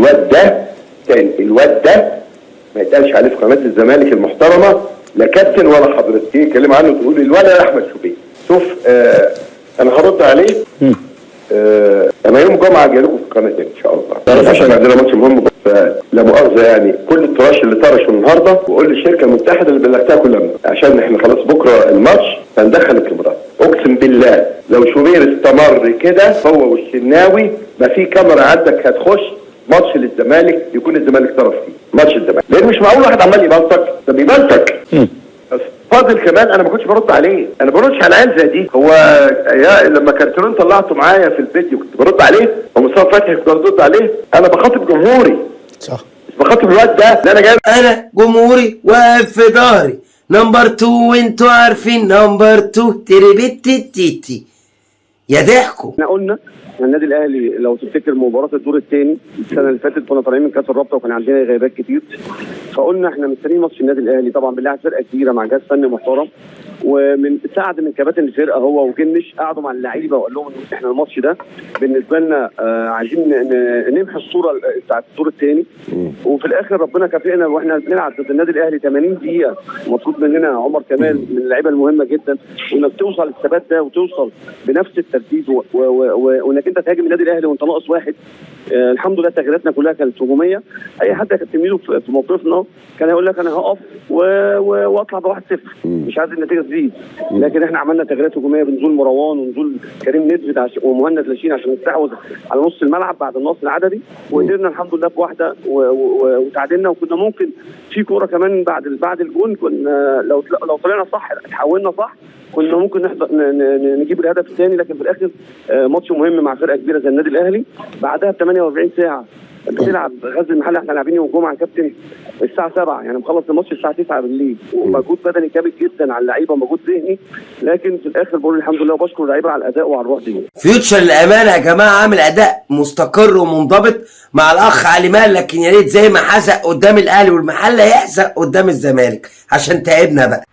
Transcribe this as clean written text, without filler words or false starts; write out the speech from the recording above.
الواد ده تاني، الواد ده ما يتقالش عليه في قناة الزمالك المحترمة لا كابتن ولا حضرتك. تيجي تتكلم عنه تقول الولد احمد شوبير. شوف انا هرد عليه. انا يوم الجمعة جاي لكم في القناة تاني ان شاء الله، عشان عندنا ماتش مهم. فلا مؤاخذة يعني كل التراش اللي طرشه النهارده، وقول للشركة المتحدة اللي بلغتها كلها، عشان احنا خلاص بكره الماتش هندخل الكاميرات. اقسم بالله لو شوبير استمر كده هو والشناوي، ما في كاميرا عندك هتخش ماتش للزمالك يكون الزمالك طرف فيه ماتش الزمالك، لان مش معقول واحد عمال يبلطج. ده بيبلطج. بس فاضل كمان انا ما كنتش برد عليه، انا ما بردش على عيال زي دي. هو يا لما كارتيرون طلعته معايا في الفيديو كنت برد عليه، ومصطفى فتحي كنت برد عليه. انا بخاطب جمهوري، صح، مش بخاطب الواد ده اللي انا جايب. انا جمهوري واقف في ظهري، number 2 وانتوا عارفين number 2 تريبت تيتي يا ضحكوا. احنا قلنا ان النادي الاهلي لو تفتكر مباراة الدور الثاني السنة اللي فاتت كنا طالعين من كاس الرابطة وكان عندنا غيابات كتير، فقلنا احنا مستنيين ماتش النادي الاهلي. طبعا بنلعب فرقه كبيرة مع جهاز فني محترم، ومن سعد من كباتن الفرقة هو وجنش قعدوا مع اللعيبة وقال لهم ان احنا الماتش ده بالنسبة لنا عايزين نمحي الصورة بتاعت الدور الثاني. وفي الاخر ربنا كافئنا واحنا بنلعب ضد النادي الاهلي 80 دقيقة، مطلوب مننا عمر كمال من اللعيبة المهمة جدا، وانك توصل للثبات ده وتوصل بنفس الترتيب وانك انت تهاجم النادي الاهلي وانت ناقص واحد. الحمد لله تغييراتنا كلها كانت هجومية. اي حد كان تلميذه في موقفنا كان هيقول لك انا هقف واطلع بواحد صفر، مش عايز النتيجة تزيد. لكن احنا عملنا تغييرات هجومية بنزول مروان ونزول كريم نيدفيد ومهند لاشين عشان نستحوذ على نص الملعب بعد النص العددي، وقدرنا الحمد لله بواحدة وتعادلنا. وكنا ممكن في كورة كمان بعد الجون، كنا لو طلعنا صح اتحولنا صح كنا ممكن نحضر نجيب الهدف الثاني. لكن في الاخر ماتش مهم مع فرقه كبيرة زي النادي الاهلي. بعدها ب 48 ساعة بتلعب غزل المحلة، احنا لاعبين يوم الجمعة يا كابتن الساعة 7، يعني مخلص الماتش الساعة 9 بالليل، ومجهود بدني كبير جدا على اللعيبة ومجهود ذهني. لكن في الاخر بقول الحمد لله وبشكر اللعيبة على الاداء وعلى الروح دي. فيوتشر للامانة يا جماعة عامل اداء مستقر ومنضبط مع الاخ علي ماهر، لكن يا ريت زي ما حزق قدام الاهلي والمحله يحزق قدام الزمالك عشان تعبنا بقى.